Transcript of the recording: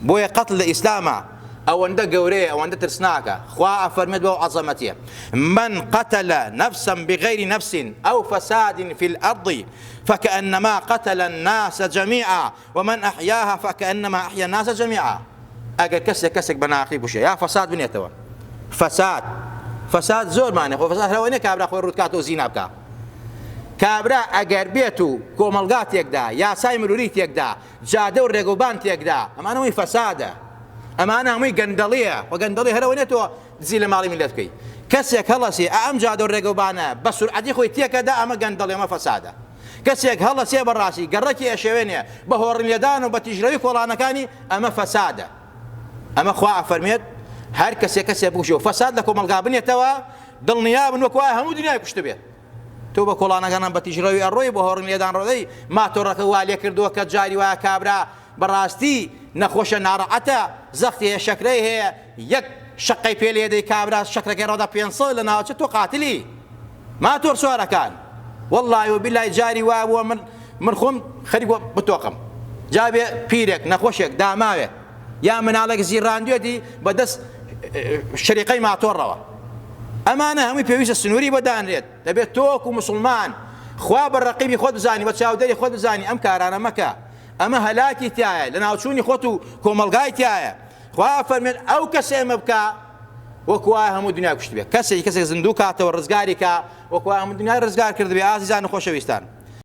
بۆیە قەتل لە ئیسلاما ئەوەندە گەورەیە ئەوەندە ترسناکە خوا ئەفەرمێت بەو عەزەمەتیە من قتل نفسا بغير نفس أو فساد في الأرض فكأنما قتل الناس جميعا ومن أحياها فكأنما أحيا الناس جميعا ئەگەر کەسێک کەسێک بە ناحەقی بکوژێ یا فەساد بنێتەوە فەساد فەساد زۆرمانە خۆ فەساد هەرەوە نیە کابرا خۆی ڕووت کاتەوە زینا بکا کابرا ئەگەر بێت و کۆمەڵگا تێکدا یاسای مروری تێکدا جادە و ڕێگەوبان تێکدا ئەمانە هەمووی فەسادە ئەمانە هەمووی گەندەڵیە خۆ گەندەڵی هەرەوە نیە تۆ دزی لە ماڵی میللەت بکەی کەسێک هەڵەسێ ئەم جادە و ڕێگەوبانە بە سورعەتی خۆی تێکەدا ئەمە گەندەڵی ئەمە فەسادە کەسێک هەڵەسێ بە ڕاستی گەڕەکی ئەشێوێنێ بە هۆڕن لێدان و بە تیژڕەوی کۆڵانەکانی ئەمە فەسادە ئەمە خوا ئەفەرمێت هەر کەسێک کەسێ بکوژێ و فەساد لە کۆمەڵگا بنێتەوە دڵنیابن وەک وایە هەموو دنیای کوشتبێت تۆ بە کۆڵانەکانان بە تیژڕەوی ئەڕۆی بە هۆڕن لێدان ڕۆدەی ماتۆڕەکە وا لێ کردووە کە جاری وایە کابرا بەڕاستی نەخۆشە ناڕەعەتە زەختی هەیە شەکرەی هەیە یەک شەقەی پێ لێدەی کابرا شەکرەکەی ڕۆدا 500 لە ناوچە تۆ قاتلی ماتۆر سوارەکان وەڵڵاهی و بیلای جاری وا بووە من من خۆم خەریک بووە بتۆقم جا بێ پیرێک نەخۆشێک داماوێک یا مناڵێک زیڕاندوێتی بە دەست شریقەی ماتۆڕەوە ئەمانە هەمووی پێویستە سنووری بۆ دانرێت دەبێت تۆک و مسلمان خوا بە ڕقیبی خۆت بزانی بە چاودێری خۆت بزانی ئەم کارانە مەکە ئەمە هەلاکی تایە لە ناوچوونی خۆت و کۆمەڵگای تایە خوا ئەفەرمێت ئەو کەسە ئەمە بکا وەکو وایە هەموو دنیای کوشتبێ کەسێک کەسێک زیندوو کاتەوە ڕزگاری کا وەکو وایە هەموو دنیای ڕزگار کردبێ ئازیزان و خۆشەویستان.